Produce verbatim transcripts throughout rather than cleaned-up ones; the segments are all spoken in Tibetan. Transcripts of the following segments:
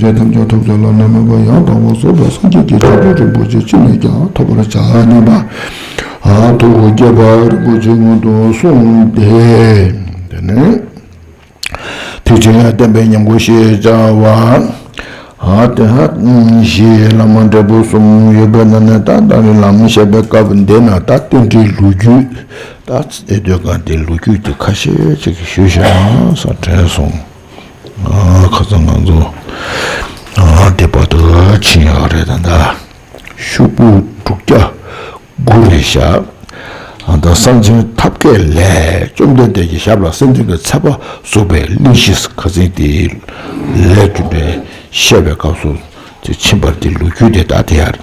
ཆོས་ཐམས་ཅད་ཐོབ་བྱ་བླ་ན་མེད་པ་ཡང་དག་པར་རྫོགས་པའི་སངས་རྒྱས་ཀྱི་བྱང་ཆུབ་རིན་པོ་ཆེ་ཅི་ནས་ཀྱང་ཐོབ་པར་བྱ་སྙམ་པ། ཨ་ཐུགས་བསྐྱེད་པ་རིན་པོ་ཆེ་སྔོན་དུ་སོང་སྟེ། དེ་ནས་ཐེག་ཆེན་བསྟན་པའི་ཉམས་སྒོ་ཞེས་བྱ་བ། ཨ་དེ་ཧ་ཞེས་བླ་མ་འབྲས་བུ་གསུམ་ཡོད་པའི་ནང་ནས་ད་ད་རེས་ལམ་བཤད་པའི་སྐབས་འདི་ན་ད་རྟེན་འབྲེལ་ལོ་རྒྱུས། ད་ཨེ་འདོད་གང་དེ་ལོ་རྒྱུས་དེ་ཁ་ཤས་ཅིག་ཞུས་བཞག་ས་དྲན་སོང་། ཨ་ཁ་སང་ང་ཚོ་ཨ་དེ་བར་དུ་ཕྱིན་ཡོད་རེད། ད་ད་ཤོག་བུ་དྲུག་བརྒྱ་དགུ་རེད་བཞག་ཨ་ད་གསང་ཆེན་ཐབས་མཁས་ལས་བཅོམ་ལྡན་འདས་ཀྱི་ཞབས་ལ་སེམས་ཅན་གྱི་ཚེ་བ་བསྲུང་བའི་གླེང་གཞི་ཁ་སང་དེ་ལས་རྒྱུ་འབྲས་བཤད་པའི་སྐབས་སུ་དེ་ཕྱིན་པར་དེ་ལོ་རྒྱུས་དེ་ད་དེ་ཡར།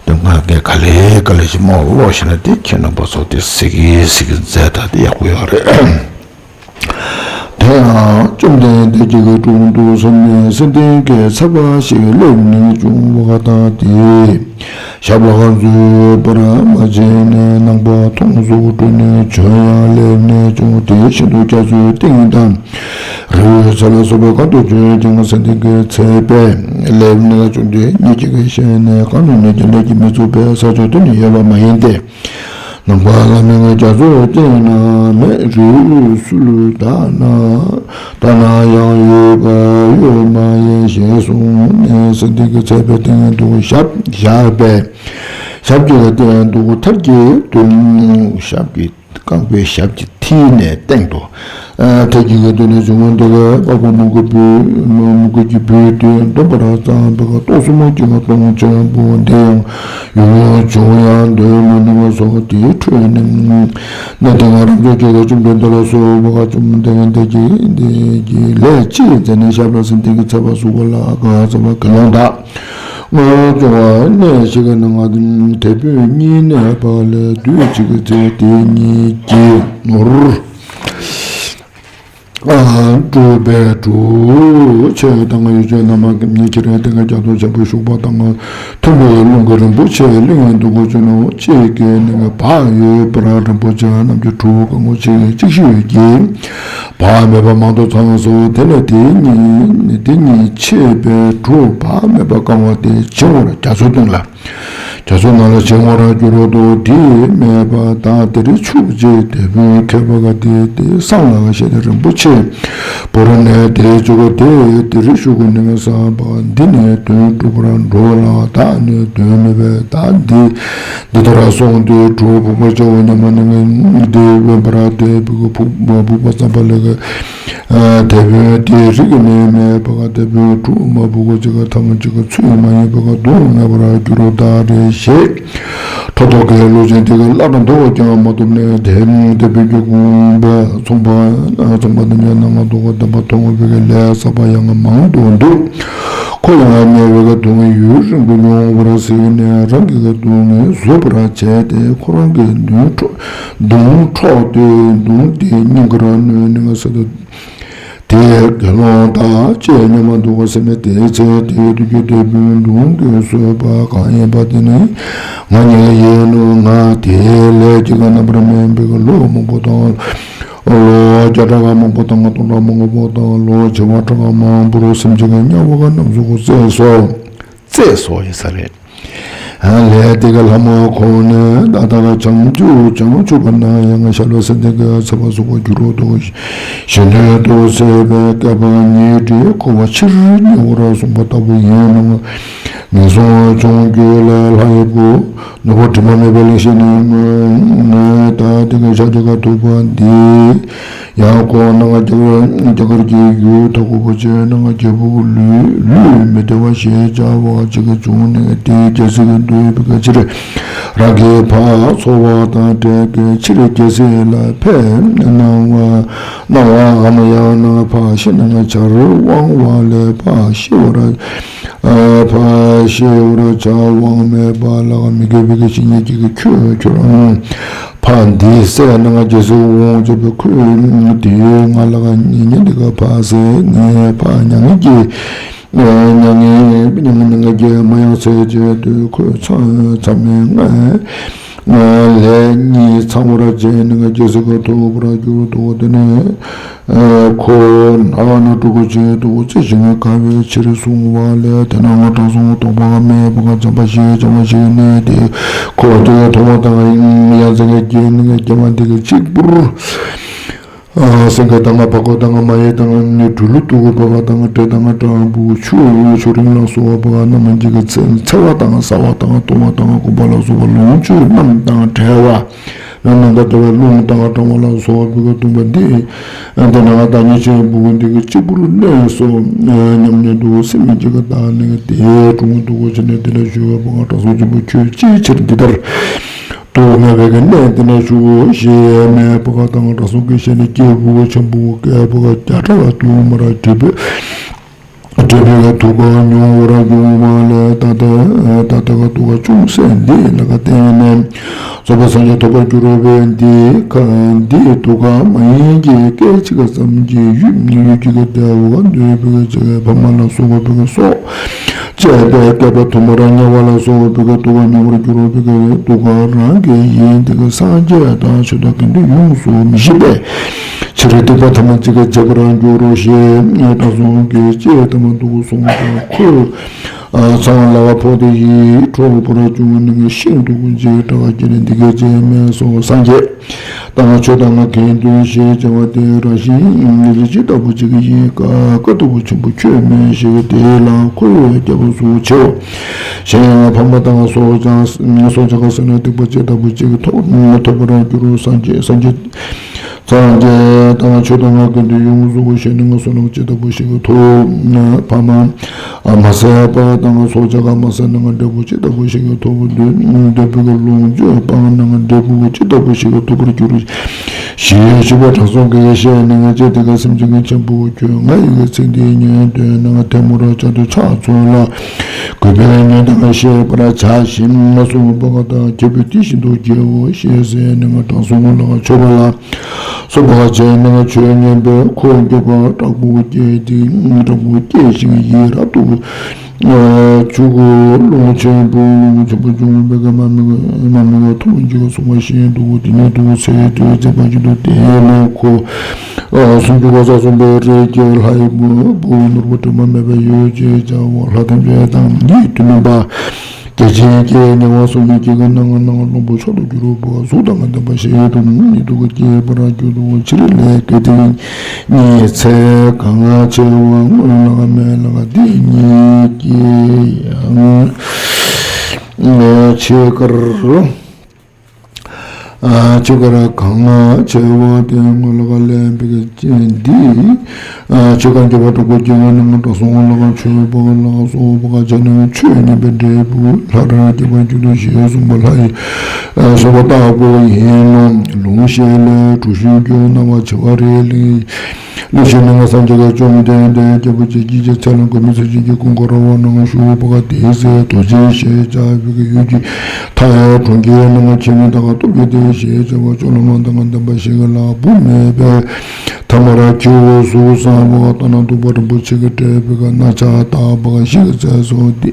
དེ་ང་གས་ག་ལེ་ག་ལེ་ཞིག་མར་ཀློག་བཞག་ན་དེ་ཁྱེད་རྣམ་པ་ཚོ་དེ་གཟིགས་གི་གཟིགས་གི་མཛད་ད་དེ་ཡག་པོ་ཡོད་རེད། དེ་ཡང་བཅོམ་ལྡན་འདས་ཀྱིས་དྲུང་དུ་བཟུང་ནས་སེམས་ལྡན་གྱི་ཚ་བ་ཞིག་སླེབས་ནས་བྱུང་བ་དང་དེའི་ཞབས་ལ་འཛུལ་བར་མ་བྱས་ནས་ནང་པ་མཐོང་སུ་འགྲོ་ནས་བྱོན་ཡང་སླེབས་ནས་བྱུང་། དེ་བཞིན་དུ་རྒྱ་མཚོའི་གཏིང་དང་། རི་བོའི་ཚལ་ལ་སོགས་པའི་གང་དུ་བྱོན་ཀྱང་སེམས་ལྡན་གྱི་ཚ་བས་སླེབས་ནས་བྱུང་སྟེ་ཉིད་ཀྱི་ཞལ་ནས་གང་དུ་ནས་ཀྱང་ལས་ཀྱི་མི་ཚུགས་པའི་ས་ཕྱོགས་དེ་ནི་ཡོད་པ་མ་ཡིན་ཏེ། ནང་པ་བླ་མའི་རྒྱ་མཚོའི་གཏིང་ན་མེད། རི་སུལ་དག་ན་དག་ན་ཡང་ཡོད་པ་ཡོད་མ་ཡིན་ཞེས་གསུངས་ནས་སེམས་ལྡན་གྱི་ཚ་བའི་སྟེང་དུ་ཞབས་བཞག་པས། ཞབས་ཀྱི་སྟེང་དུ་ཐར་གྱི་དོན། ཞབས་ཀྱི་རྐང་པའི་ཞབས་ཀྱི་མཐིལ་ནས་སྟེང་དུ། ཐར་གྱི་དོན་ནི་བྱུང་བ་འདི་ལ་དཔའ་བོ་མོའུ་འགལ་བུས་མོའུ་འགལ་གྱི་བུས་དེ་འདོམས་པར་བརྩམས་པའི་ལྟོགས་སོ་མོ་གཅིག་གི་ལྟོ་ཆེན་པོ་འདི་ཡང་ཡུང་ཡང་བྱུང་ཡང་འདོད་མ་ནུས་པ་སོགས་དེའི་ཁྲོད་ནས། གནས་དེ་ང་རང་ཚོ་ཆོས་ཀྱི་བཅོམ་ལྡན་འདས་ལ་གསོལ་བ་བཅོམ་ལྡན་འདས་ཀྱིས་འདི་གི་ལས་ཅི་མཛད་ནས་ཞབས་ལ་སེམས་ལྡན་གྱི་ཚ་བ་བསྲུང་བ་ལ་དགའ་ཚ་བ་དགེ་སློང་དག་སྔོན་བྱུང་བ་གནས་ཤིག་གི་ནང་ང་དེད་དཔོན་གཉིས་གནས་པ་ལས་དུས་གཅིག་གི་ཚེ་དེ་གཉིས་ཀྱིས་ནོར། སྤྲུལ་པའི་གྲུ་ཆེ་དང་ཡུལ་ཆེ་རྣམས་ཀྱི་ཁྱི་རེ་དེ་ག་རྒྱ་མཚོ་ཆེན་པོའི་ཤུག་པ་དང་མཐུན་པའི་རླུང་གི་རིན་པོ་ཆེ་གླིང་དུ་གོ་ཆུ་ནོ་གཅིག་གི་ནི་བག་ཡོད་པར་རིན་པོ་ཆེ་རྣམས་ཀྱི་གྲུ་གང་བོ་ཆེ་གཅིག་ཤོས་ཀྱིས། བག་མེད་པ་མང་དུ་ཚང་སོ། དེ་ལས་དེ་ཉིད་དེ་ཉིད་ཆད་པའི་གྲུ་བག་མེད་པ་བཀང་བ་དེ་བྱིང་བར་རྒྱ་མཚོའི་སྟེང་ལ། རྒྱ་མཚོ་ནང་ལ་བྱིང་བར་འགྱུར་རོ། དེ་མེད་པ་དག་དེར་ཆུག་ཅེས་དེད་དཔོན་མཁས་པ་ག་དེ་དེ་སང་ལ་བཤད་དེ་རིན་པོ་ཆེ་བོར་ནས་དེ་ཆུག་དེ་དེར་ཤུག་ནི་བསམ་པ་འདི་ནི་དོན་གྲུབ་པར་འགྲོ་ལ་བདག་ནི་དོན་མེད་པས་བདག་འདི། འདི་ལྟར་སོང་སྟེ་གྲུ་ཕུག་པར་བྱའོ་སྙམ་མ་ནི་འདི་དབེན་པར་དེ་ཕུག་ཕུག་པ་བསམ་པ་ལས། དེད་དཔོན་དེའི་རིགས་ནི་མེད་པ་དེད་དཔོན་གྲུ་མ་ཕུག་གཅིག་ཐམ་གཅིག་ཚུལ་མ་ཡིན་པ་གདོང་མེད་པར་འགྱུར་རོ་ད་རེ་ཞེས། ཐོག་ཐོག་གི་ལུས་ཅན་དེ་ག་སླར་འདོར་ཀྱང་མ་ཐུབ་ནས་དེ་དེད་དཔོན་གྱི་དགོངས་པ་ཚོང་པ་ཚོང་པ་རྣམས་ཀྱང་ནང་ང་འདུག་ག་བདེན་པ་མཐོང་བའི་ལས་བསགས་པ་ཡང་མང་དུ་འདུག་ཁོ་ཡང་དམྱལ་བའི་སྡུག་བསྔལ་ཡུན་རིང་པོ་མྱོང་བར་གཟིགས་ནས་རང་གི་སྡུག་བསྔལ་བཟོད་པར་བྱས་ཏེ་ཁོ་རང་གི་མདུང་འཕྲོག་མདུང་འཕྲོག་སྟེ་མདུང་དེ་སྙིང་གར་གནོན་ནས་ས་དུ་དེ་དགེ་སློང་དག་ཅེས་སྙམ་མ་འདུག་ག་སེམས་མེད་དེ་ཚེ་དེ་དུས་ཀྱི་དེད་དཔོན་མདུང་གི་གསོད་པ་གང་ཡིན་པ་དེ་ནི་ང་ཉིད་ཡིན་ནོ། ང་དེའི་ལས་ཀྱི་རྣམ་པར་སྨིན་པའི་ལོ་མང་པོ་དང་། ལོ་བརྒྱ་ཕྲག་མང་པོ་དང་སྟོང་ཕྲག་མང་པོ་དང་ལོ་བྱེ་བ་ཕྲག་མང་པོར་སེམས་ཅན་གྱི་དམྱལ་བ་ག་རྣམས་སུ་བཙས་སོ། བཙས་སོ་ཡིན་ས་རེད། ལས་དེ་ག་ལྷ་མོ་ཁོང་ནས་ད་ལྟ་བྱང་ཆུབ་བྱང་ཆུབ་པ་ན་ཡང་ཞབས་ལ་སེམས་ལྡན་གྱི་ཚ་བ་གཟུགས་པོ་འགྱུར་རོ་འདུག་གཞོན་ནུ་དུ་བསད་པའི་བསྐལ་པ་ཉི་ཁྲི་འཁོར་བ་ཕྱིར་མྱུར་བར་གསུངས་པ་ལྟ་བུ་ཡིན་ནོ། ངན་སོང་བྱུང་རྒྱུད་ལ་ལྷ་ཡི་བུ། ནོར་བུ་དྲི་མ་མེད་པའི་གླིང་བཞི་ནི་ངོ་ངོ་ད་དེ་ག་ཤཱཀྱ་ཐུབ་པ་འདི། ཡང་ཁོང་སྣང་ང་རྒྱ་གར་གྱི་ཡུལ་མཐའ་འཁོབ་པོ་ཆེ་སྣང་ང་རྒྱལ་པོ་ལུས་ལུས་མི་བདེ་བ་ཞེས་བྱ་བ་ཅིག་བྱུང་ནས་དེའི་རྒྱལ་སྲིད་ཀྱི་འདུལ་བའི་ཕྱིར་རང་གི་ཕར་འཚོ་བ་དང་འབྲེལ་བའི་ཕྱིར་རྒྱལ་སྲིད་ལ་ཕེབས་གནང་བ་གནང་བའམ་ཡང་ན་ཕར་ཤི་ནས་ཆར་དབང་བ་ལས་ཕར་ཤི་བར་ཕར་ཤི་བར་བྱ་དབང་མེད་པ་ལ་མི་དགེ་བའི་བཤེས་གཉེན་གྱིས་ཁྱོད་ཁྱོད་རང་ཕ་འདི་སྲས་སྣང་ང་རྒྱལ་སྲིད་དབང་བྱེད་པའི་ཁུར་དེ་ང་ལ་ཉེ་ཉེ་འདི་ག་ཕ་སྲས་ནས་ཕ་མྱ་ངན་གྱི་མྱ་ངན་མྱ་ངན་གྱི་མ་ཡང་ཚེ་བྱེད་དུས་ཁོས་མཚམས་མཚམས་མེད་ངས་ ལས་གཉིས་ཚང་བར་བྱས་ནས་རྒྱལ་སྲིད་ཀྱི་ཐོབ་པར་གྱུར་ཏོ། དེ་ནས་ཁོ་ནགས་ན་སྤྲུལ་སྐུ་བྱོན་ཏོ། རྩེ་ཞིང་དགའ་བའི་ཕྱིར་གསོལ་བ་ལས། དེ་ན་དྲང་སྲོང་དོགས་པ་མེད་པ་བྱམས་པ་ཞེས་བྱ་བ་ཞིག་གནས་ཏེ། ཁོ་དེ་མཐོང་བ་དང་ཡ་མཚན་གྱིས་སྐྱེས་ནས་རྒྱལ་བ་འདི་གི་གཅིག་པུར། སེང་གེ་དང་ཕག་མོ་དང་མ་ཡི་དང་ནི་གྲུ་ལུ་ཏུ་བ་བ་དང་འབྲས་དང་སྦྲང་བུ་ཆུ་ཆུ་རིང་ལ་སོགས་པ་རྣམས་ཀྱི་ཚེ་ཚེ་བ་དང་ཟ་བ་དང་བཏུང་བ་དང་གོམས་པ་ལ་སོགས་པ་ལོངས་སྤྱོད་རྣམས་དང་བྲལ་བ། ནམ་མཁའ་ལྟ་བུའི་རླུང་དང་གྲང་བ་ལ་སོགས་པའི་བཏུང་བ་འདི། འདི་ན་བདག་ཉིད་ཆེན་པོ་འདི་གི་གཅིག་པུར་གནས་སོ། སྙམ་ནས་འདུག་སེམས་ཀྱི་བདག་ནི་དེ་དྲུང་དུ་བྱས་ནས་དེ་ལ་ཞུ་བ་དྲང་སྲོང་ཆེན་པོ་ཁྱོད་ཅིའི་ཕྱིར་འདི་ལྟར། དུ་མ་བའི་གནས་དེ་ན་བཞུགས་ཞེས་སྨྲས་པ་དང་དྲང་སྲོང་གི་ཞལ་ནས་སྐྱེས་བུ་ཆེན་པོ་བསྐལ་པ་བརྒྱ་ཕྲག་དུ་མར་བགྲོད་པའི་བགྲོད་པའི་ཐུགས་ཀར་མྱོང་བར་འགྱུར་བ་ལས། ད་ལྟ་ད་ལྟ་ཐུགས་ཀར་ཅུང་ཟད་འདི་ལ་བརྟེན་ནས་རྫོགས་པའི་སངས་རྒྱས་ཐོབ་པར་འགྱུར་བས། འདི་ཁ་འདི་ཐུགས་ཀར་མ་ཡིན་གྱི་སྐད་ཅིག་ཙམ་གྱི་ཡུད་ཡུད་ཀྱི་བདེ་བ་འདོད་པའི་ཕྱིར་ཕ་མ་ལ་སོགས་པའི་སྲོག་བཅད་པའི་བསྐལ་པ་དུ་མར་དམྱལ་བ་ལ་སོགས་པའི་ཐུགས་ཀར་མྱོང་བར་འགྱུར་བའི་ཐུགས་ཀར་རང་གི་ཡིན་ཏེ། སངས་རྒྱས་དང་ཆོས་དང་དགེ་འདུན་ཡོངས་སུ་མི་ཤེས་པའི་ཕྱིར་སྡིག་པ་ཐ་མ་གཅིག་བྱེད་པར་འགྱུར་རོ་ཞེས་དྲང་སྲོང་གིས་ཅེས་ཐ་མ་འདུག་གསུངས་ཏེ། ཁོས་ཚངས་ལ་བ་ཕོག་སྟེ་ཡིད་འཕྲོག་པར་བྱུང་ནས་ཤིན་ཏུ་ཀུན་གྱིས་དྲག་སྐད་ནས་འདི་སྐད་ཅེས་སྨྲས་སོ། སངས་རྒྱས་དང་ཆོས་དང་དགེ་འདུན་ཞེས་བྱ་བ་དེ་རང་བཞིན་ཅི་ལྟ་བུ་ཅིག་ཡིན་ག་དཀའ་ཐུབ་པ་ཆེན་པོ་ཁྱོད་མེད་ཞེས་དེ་ལ་ཁོས་སྐྱབས་སུ་མཆིའོ། གཞན་ཡང་ཕ་མ་དང་སྲོག་ཆགས་སྲོག་ཆགས་ཀྱི་སེམས་ལ་སྡིག་པ་ཅི་ལྟ་བུ་ཅིག་ཐོབ་ཐོབ་པར་འགྱུར་རོ། སངས་རྒྱས་སངས་རྒྱས་དང་ཆོས་དང་དགེ་འདུན་ཡོངས་སུ་གཞན་ནི་བསོད་ནམས་ཅི་ལྟ་བུ་ཞིག་ཐོབ། ཕ་མ་མ་བསད་པ་དང་སྲོག་ཆགས་མ་བསད་ནི་འབྲས་བུ་ཅི་ལྟ་བུ་ཞིག་ཐོབ། འདོད་པའི་ལོངས་སྤྱོད་སྤངས་ནི་འབྲས་བུ་ཅི་ལྟ་བུ་ཞིག་ཐོབ་པར་འགྱུར་ཞེས་ཞུས་པ་དྲང་སྲོང་གིས་ཞེས་ནི་ཅི་དེ་ཀ་སེམས་ཅན་གྱི་ཆེན་པོ་ཁྱོད་ང་ཡི་ཚིག་འདི་ཉན་ཐོས་ན་ཐལ་མོ་སྦྱར་དུ་ཕྱག་འཚལ་ལ། གུས་པས་ཉན་དང་ཤེས་པར་བྱ་ཞེས་གསུངས་པ་དང་ཁྱེད་པོས་དེ་བཞིན་དུ་བགྱིའོ་ཞེས་ཟེར་ནས་དྲང་སྲོང་ལ་མཆོད་པ་ལ་སོགས་པ་བྱས་ནས་ཆོས་ཉན་པས་ཁོ་མགྱོགས་པར་སྐྲག་པོ་སྐྱེས་ཏེ་སྐྲག་པོ་སྐྱེས་ཤིང་ཡིད་རབ་ཏུ་ཆུག་ལོངས་སྤྱོད་ཆེན་པོ་ལོངས་སྤྱོད་ཆེན་པོ་བྱུང་བའི་མ་མི་མ་མི་མཐོང་འཇིག་གསུངས་པ་བཞིན་དུ་དེ་ཉིད་དུ་ཚེ་དུས་བྱེད་པ་བཞིན་དུ་དེ་ནས་ཁོ། སུམ་ཅུ་གོ་ས་གསུམ་པའི་རིས་ཀྱི་ལྷ་ཡི་བུ་ནོར་བུ་དྲི་མ་མེད་པའི་ཡུལ་ཅེས་བྱ་བ་ལྷ་ཐམས་ཅད་དང་ཡིད་དུ་མིན་པ་བརྒྱ་བྱིན་གྱིས་མྱང་བ་སོགས་ཉིད་ཀྱི་སྣང་བ་སྣང་བ་རླུང་བུ་མཆོག་ཏུ་གྱུར་པ་གཟུགས་དང་ལྡན་པ་ཞིག་ཏུ་ཉིད་དུ་སྐྱེས་པར་གྱུར་ཏོ། ཕྱིར་ལས་ཀྱི་དེ་ཉིད་ཚེ་གང་ཆེ་བ་སྔོན་ལ་མེད་ལ་འདི་ཉིད་ཀྱི་ཡང་ཆེས་དཀར། ཆོས་དཀར་གང་ཆེ་བ་དེ་སྔོན་ལ་ལེན་པའི་རྐྱེན་འདིས། ཆོས་དཀར་འགྱུར་བ་དྲུག་པོ་སྐྱེ་བ་ནང་དྲང་སྲོང་ལ་ཆོས་པ་ལ་སོགས་པ་བྱས་ནས་ཆོས་ཉན་པའི་འབྲས་བུ་ལྷར་སྐྱེ་བར་འགྱུར་ཏོ་ཞེས་གསུངས་པ་ལྷ་ཡི་གསུངས་པ་ལྟ་བུ་ཡིན་ནོ། ལུང་བཤད་ལས་གྲུ་བཞོན་གྱི་སྣང་བ་བྱེ་བ་རིའི་གླིང་། གླིང་བཞི་ནང་སངས་རྒྱས་ཀྱི་བཅོམ་ལྡན་འདས་རྒྱལ་པོ་ཇི་སྐྱེས་ཀྱི་ཚལ་ལ་མགོན་མེད་ཚེ་ཆེན་གྱི་ཀུན་དགའ་ར་བ་ནང་བཞུགས་པ་དེའི་ཚེ་རྡོ་རྗེ་ཞེས་བྱ་བའི་ཡུལ་གྱི་མཐའ་ཡས་གྲོང་ཁྱེར་ནང་ཆེན་མོ་དང་སྟོབས་ཀྱི་སྡེ་ཞེས་བྱ་བ་སྤྱོད་ལམ་དང་ལྡན་པ་ཞིག་ལ་བུ་མེད་པའི་ཐ་མར་ཁྱེའུ་གཟུགས་བཟང་བ་ལྟ་ན་སྡུག་པ་རིན་པོ་ཆེ་གིས་སྤྲས་པའི་རྣ་ཆ་དག་པ་ཞིག་བཙས་སོ། དེ་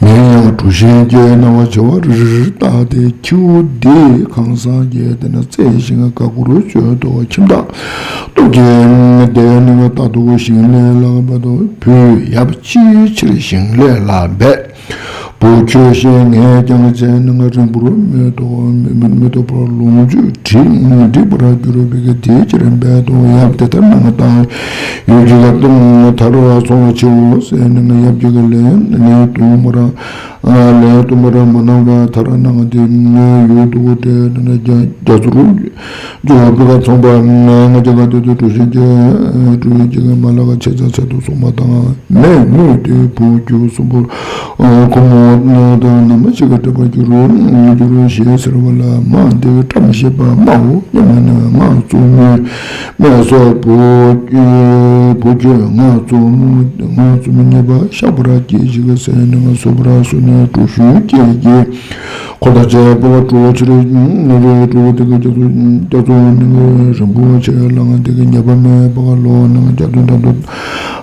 མིང་ཡང་གྲུ་བཞོན་གྱི་སྣང་བ་བྱེ་བ་རིར་བཏགས་ཏེ་ཁྱེའུ་དེ་ཁང་བཟང་གི་སྟེང་ན་བཙས་ཤིང་ག་གུར་སྤྱོད་དོ། ཁྱིམ་བདག་སྟོབས་ཀྱིས་དེ་ནི་རྟག་ཏུ་ཞིང་ལས་ལ་འབད་དོ། བུ་ཡབ་ཅིའི་ཕྱིར་ཞིང་ལས་ལ་འབད། བུ་ཁྱོད་ཤེས་ངས་ཀྱང་བྱས་ནས་རིང་པོར་མི་ཐོགས་མི་མི་མི་ཐོགས་པར་ལོངས་སྤྱོད་འགྲིབ་འགྲིབ་པར་འགྱུར་བའི་དེའི་ཕྱིར་འབད་དོ། ཡབ་དེ་ལྟར་གནང་དང་ཡུལ་གྱི་ལ་དང་ཐར་བ་སོང་བ་ཆེའོ་ཟེར་ནས་ཡབ་ཀྱིས་ལན་ལན་དུ་མ་ར་ལན་དུ་མ་ར་མ་གནང་བར་ཐར་གནང་སྟེ་ཡུལ་དུ་དེ་ནས་རྒྱ་རྒྱ་མཚོ་རུ། ཇོ་བོ་བོད་ཁ་ཚོང་པ་ང་ང་ཅག་ག་དུས་དུ་གྲུ་བཞོན་གྱི་གྲུ་བཞོན་གྱི་མ་ལ་ག་ཆེ་ཚ་ཚད་དུ་སོང་བ་དང་མེད་མོད་དེ་བུ་ཁྱེའུ་གསུམ་པོ་ཁོ་མོ་དང་ན་མ་ཅིག་ག་སྤྲད་པར་འགྱུར་རོ་འགྱུར་རོ་ཞེས་ཟེར་བ་ལ་མ་འདི་བཀྲ་མི་ཤིས་པ་སྨྲའོ། སྙམ་ནས་ང་བཙུན་མོའི་སྨྲས་སོ། བུ་བུ་ཁྱོད་ང་བཙུན་མོ་ང་བཙུན་མོ་ཉེས་པ་བཤགས་པར་གྱིས་ཤིག་ཟེར་ནས་ང་གསོད་པར་གསོལ་ནས། དྲུག་ཞུ་སྐྱེས་ཀྱི། འཁོར་དང་བཅས་པ་དྲུག་ཕྱི་རོལ་ནི་རེ་དྲུག་དེ་གི་རྒྱ་མཚོ་རྒྱ་མཚོ་ནི་རིན་པོ་ཆེ་ལའང་དེ་གི་ཉེས་པ་མེད་པ་ལོ་ནི་རྒྱ་མཚོ་འགྲམ་དུ་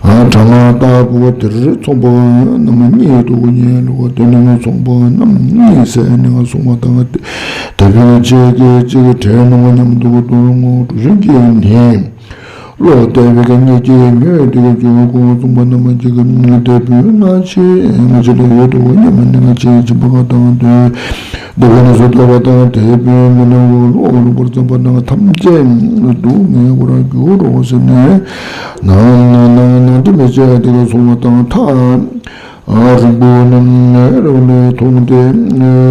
གྲང་ངར་ལྟ་བུ་དེར་ཚོང་པ་རྣམས་གཉིད་དུ་གཉིད་ལོག་དེ་ནི་ཚོང་པ་རྣམས་གཉིད་སད་ནི་གསུང་བ་དང་། དེ་ཕན་ཆད་ཀྱི་གཅིག་གི་གྲལ་ནང་མཉམ་དུ་འདུག་ངོ་། གྲུ་གཟིངས་ཀྱི་ནི་བློ་བདེ་བའི་གཉིད་ཀྱིས་མྱོས་ཏེ་འཇུག་གོ། གསུང་པ་རྣམས་ཀྱིས་དེ་ཕན་ན་ཆེ་ང་ཆེ་ལ་ཡོད་དོ་སྙམ་ནས་ང་ཆེ་སྦྱིན་པ་དང་ལྡན། དེ་ཕན་ན་སུ་ལྟ་བ་དང་དེ་ཕན་མི་སྣང་བ་བློ་རུང་བར་བརྩམས་པ་རྣམས་ཐམས་ཅད་སྡུག་བསྔལ་བར་འགྱུར་རོ་ཟེར་ནས། ནང་ནང་ནང་དེ་མི་བྱེད་དེ་གསུང་བ་དང་ཐག་ཨ་རིང་པོ་རྣམས་རང་ལས་མཐོང་སྟེ།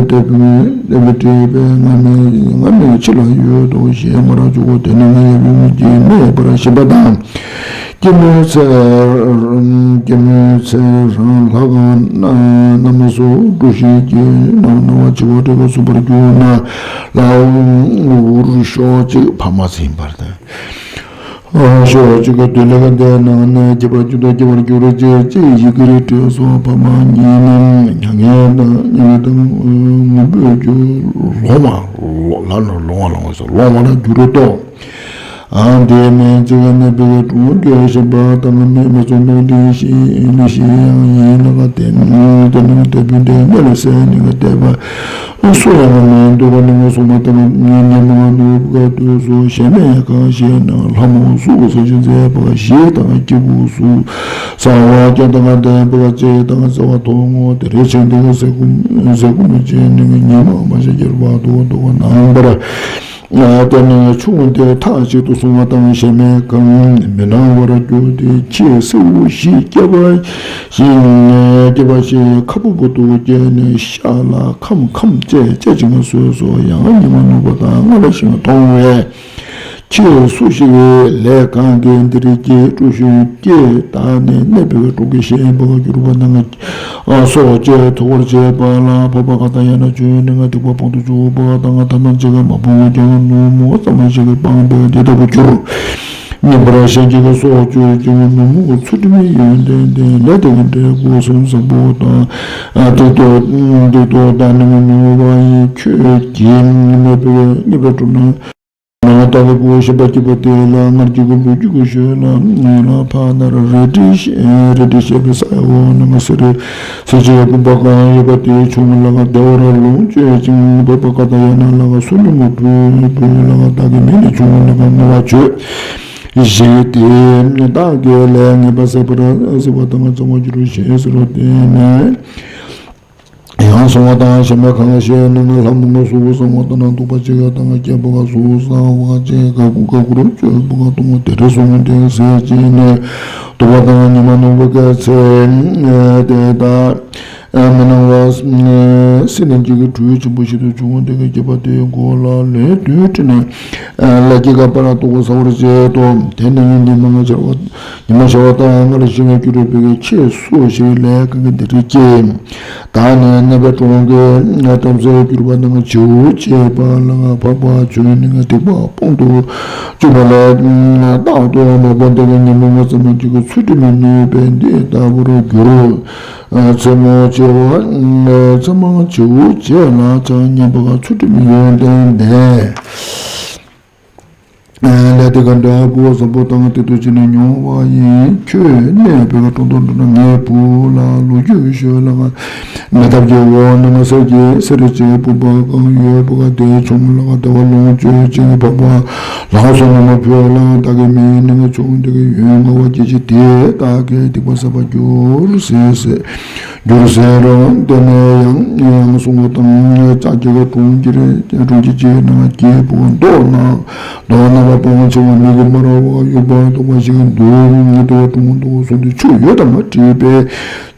དེ་ཕན་དེ་ཕན་དྲིས་པས་ང་མི་ང་མི་ཕྱི་ལ་ཡོད་དོ་ཞེས་མར་འཇུག་གོ། དེ་ནས་ང་ཡབ་ཡུམ་གྱིས་སྨྲས་པར་བྱིན་པ་དང་། སྐྱེད་མོས་ཚལ་སྐྱེད་མོས་ཚལ་རང་ལྷ་ཁང་རྣམས་སུ་གྲུ་བཞི་གྱིས་རྣམ་སྣང་བ་བྱེ་བ་དྲུག་གིས་གསུངས་པར་གྱུར་ན་ལ། འུར་ཤོག་ཅིག་ཕ་མ་ཟིན་པར་དང་། ཤོག་ཅིག་གི་དུས་ལེགས་འདས་ནང་ནས་སྐྱེ་བར་འགྱུར་དང་སྐྱེ་བར་འགྱུར་ཅེས་ཅེས་ཡི་གེར་བྲིས་སོ། ཕ་མ་གཉིས་རྣམས་མྱ་ངན་དང་མྱ་ངན་དང་ངུ་འབོད་ཀྱིས་ལོང་བ་ལ་ལ་ལོང་བ་ལོང་བ་སོ་ལོང་བ་ལ་འགྱུར་རོ་ཏོ། ཨ་འདི་མིན་ཅིག་གནས་པའི་གྲོང་ཁྱེར་གཞན་པ་དང་མི་མི་ཚོ་ནང་དེ་བཞིན་ཡིན་ལ་ཞིག་ཡང་ཡིན་ལ་ག་དེ་དེ་ནང་དེ་བུ་འདི་གནས་ལ་སེ་ནི་ག་དེ་བ། སུ་ཡང་མི་འདུག་ནི་ངོ་སོང་མ་ཐག་ཉི་མ་ནུབ་ག་དུས་སུ་གཞན་མེད་གང་ཞེ་ན་ལྷ་མོ་གཟུགས་སུ་ཞིག་མཛད་པ་ཞིག་དང་སྐྱེ་དགུ་གཟུགས་གསང་བ་སྐྱེ་དང་ལྡན་པ་ཅེས་དང་བརྩེ་བ་ཐོག་མོ་དེ་རེ་ཆེན་དེ་ག་ཟེ་ཀུ་ཟེ་ཀུ་མི་ཅེས་ནི་ཉི་མ་མ་ཞིག་གྱུར་པ་དུ་དུ་ནང་པར་དེ་ནི་ཆུང་དེ་ཐག་ཅིག་ཏུ་སོང་བ་དང་གཞན་མེད་གང་མི་སྣང་བར་གྱུར་ཏེ་ཁྱེད་སེའུ་ཞིག་སྐྱེ་བ། ཞིང་སྐྱེ་བ་ཞིག་ཁ་སྤུ་བུ་དུ་སྐྱེས་ནས་ཤ་ལ་ཁམ་ཁམ་བཅད་བཅད་ཅིང་གསོས་སོ། ཡང་ཉི་མ་ནུབ་པ་དང་སྔ་ལ་ཞིང་མཐོང་བས། ཁྱེད་སུ་ཞིག་ལས་གང་གིས་འདིར་སྐྱེས་དཀྲུག་ཤིང་སྐྱེས་དག་ནས་གནས་པའི་གྲོང་ཁྱེར་ཞེས་པ་གྱུར་པ་ན་ང་སོགས་ཀྱིས་ཐོབ་པར་བྱེད་པ་ལ་འཕགས་པ་ག་ཏ་ཡ་ན་བྱོན་ནས་ང་སྡིག་པ་སྤང་དུ་བཅུག་པ་དང་ང་ཐ་མ་གཅིག་མ་སྤོང་ཀྱང་ནུབ་མོ་ཙམ་ཞིག་སྤངས་པས་འདི་ལྟ་བུ་གྱུར། ཉན་པར་ཞལ་གྱི་སོགས་བཅོས་ཀྱང་མི་མོ་ཚུལ་ཁྲིམས་ཡོན་ཏན་ལྡན་ལས་དེ་གི་འབྲས་བུ་སེམས་བཟང་པོ་དང་། སྡིག་ཏོ་སྡིག་ཏོ་དང་ནི་མི་མོ་བ་ཡི་ཁྱོད་ཀྱིས་ཉེས་པའི་ཉེས་པའི་གྲུབ་ན། ནང་ལྟ་བུ་ཞེས་པ་སྐྱེས་པ་དེ་ལ་སྔར་གྱི་གི་ལུས་ཀྱི་གི་ཞོལ་ལ་ངེས་ལ་ཕ་ན་ར་རེ་ཏྲི་རེ་ཏྲི་ཞེས་པའི་ས་ཡ་འོ་ན་ང་སེ་རེ། སེ་ཅི་ཡ་བུམ་པ་གང་ཡོད་པ་དེའི་ཆུང་ལ་ག་བདེ་བར་ལོངས་སྤྱོད་ཅིང་འབབ་པ་ཀ་ཏ་ཡ་ན་ལ་ག་སུ་ལུ་མོ་བུ་བུ་ལ་ག་བདག་གི་མིང་ནི་ཆུང་ལ་ག་བསྔོ་བ་བྱོས། ཞེས་ཏེ་བདག་གི་ལས་ངེས་པ་ཟད་པར་ཟད་པ་དང་གཙང་བ་འགྱུར་ཞེས་ཟེར་རོ། དེ་ནས་ཡང་གསང་བ་དང་གཞན་མ་གང་ཞེས་ན་ལྷ་མོ་ལ་སོགས་གསང་བ་དང་ན་འདུག་པ་ཅིག་དང་སྐྱེས་པ་ག་སོགས་གསང་བ་ཅིག་ག་གུ་ག་གུ་རུ་བཅོས་པ་ག་གཏོང་བ་དེ་རེ་ཟུང་དེ་ཟད་ཅིག་ནས། འདུག་པ་དང་ཉི་མ་ནུབ་པའི་ཚེ་དེ་དག་མི་སྣང་བ་སྲིད་ནས་འཇིག་གི་གྲུ་ཆེན་པོ་ཞིག་ཏུ་བྱུང་། དེ་གི་སྐྱེས་པ་དེའི་མགོ་ལ་ལན་བདུན་བྲིས་ནས་ལ་སྐྱེ་ག་པ་ལ་ལྟོ་གོས་ཟ་བར་བྱེད་དོ། དེ་ནས་ཉི་མ་ལྔ་ཤར་བ་ཉི་མ་ཤར་བ་དང་སྔར་ཞིང་ལ་གྱུར་པའི་ཁྱེད་སུ་ཞིག་ལས་གང་གི་འདི་རིགས་ཀྱིས་ད་ནི་གནས་པའི་གྲོང་གི་ཐམས་ཅད་གྱུར་པ་ནང་བྱིའུ་སྐྱེས་པ་ལ་འཕགས་པ་བྱོན་ནས་སྡིག་པ་སྤོང་དུ་བཅུག་པ་ལ་རྟག་ཏུ་མ་སྤངས་དེ་གི་ཉིན་མོ་ང་ཙམ་གཅིག་གི་ཚུལ་ཁྲིམས་མི་ནུས་པས་འདི་ལྟ་བུར་འགྱུར། མཚན་མོ་བྱེ་བ་མཚན་མོ་བྱིའུ་བྱེ་ལ་ཆགས་ཉམས་པ་ཚུལ་ཁྲིམས་ཡོན་ཏན་ལྡན། ལས་དེ་ག་འདྲ་བུ་བཟང་པོ་དང་དེ་དུ་བྱས་ནས་མྱོང་བ་ཡིན། ཁྱོད་གནས་པའི་གྲོང་དུ་འགྲོ་ན་ངའི་བུ་ལ་ལོ་རྒྱུས་ཤོད་ལ་ང་མེ་ཐབ་ཀྱི་འོག་ན་ང་སེར་གྱི་སེར་ཅན་བུམ་པ་གང་ཡོད་པ་ག་དེ་ཆུང་ལ་ང་བདེ་བ་ལོངས་སྤྱོད་ཅིང་འཕགས་པ་ལགས་སོ་ངོ་མ་བོད་ལ་བདག་གི་མིང་ནི་ང་ཆུང་དེ་གི་ཡོན་ང་བ་སྐྱེ་ཅི་དེ་བདག་གི་སྡིག་པ་ཟད་པར་འགྱུར་ཟེར་ཟེར། འགྱུར་ཟེར་རོ། དེ་ནས་ཡང་ཡང་གསུང་བ་དང་ལྕགས་ཀྱི་གྲོང་ཁྱེར་གྲོང་ཁྱེར་གྱི་ནང་སྐྱེས་བུ་མདོག་ནག་མདོག་ནག་པ་སྤང་ཆེ་བ་མིག་དམར་བ་གཡུ་བ་དོག་པ་ཞིག་འདུག་དེ་བ་གྲོང་དུ་སོང་སྟེ་ཆུ་ཡོད་དམ་དྲིས་པས།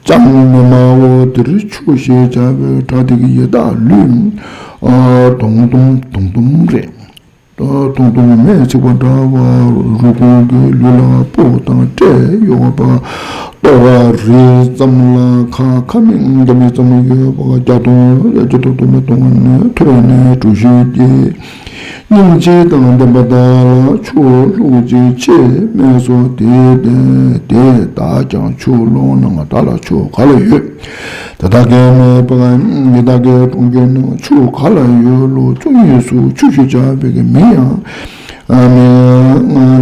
ཅང་མི་སྨྲ་བོ་དེར་ཆུ་ཞེས་བྱ་བའི་བྲག་དེ་གི་ཡི་དྭགས་ལུས་དུམ་དུམ་དུམ་དུམ་རེད། ཐུང་ཐུང་མེས་ཚིག་པ་འདྲ་བ་རུ་ཁོང་གི་ལུས་ལ་སྤོ་དང་སྤྲད་ཡོད་པ། ལྟོ་བ་རི་ཙམ་ལ་ཁ་ཁ་མིང་འདི་མི་ཙམ་ཡོད་པ་བརྒྱ་སྟོང་བརྒྱ་སྟོང་དུ་མ་སྟོང་ནས་ཐོས་ནས་གྲུ་བཞི་སྐྱེས། སྙིང་རྗེ་དང་ལྡན་པ་དག་ལ་ཆོས་ལྷུག་ཅིང་ཆེས་སྨྲས་སོ། དེ་དེ་དེ་དག་ཀྱང་ཆོས་ལོང་ནའང་བདག་ལ་ཆོས་ག་ལ་ཡོད། དེ་དག་གིས་སྨྲས་པ། ཡི་དྭགས་ཀྱི་གྲོང་ཁྱེར་ན་ཆོས་ག་ལ་ཡོད་ལོ། བཅུ་གཉིས་སུ་ཆོས་ཞུ་བྱ་བའི་མི་ཡང་མི་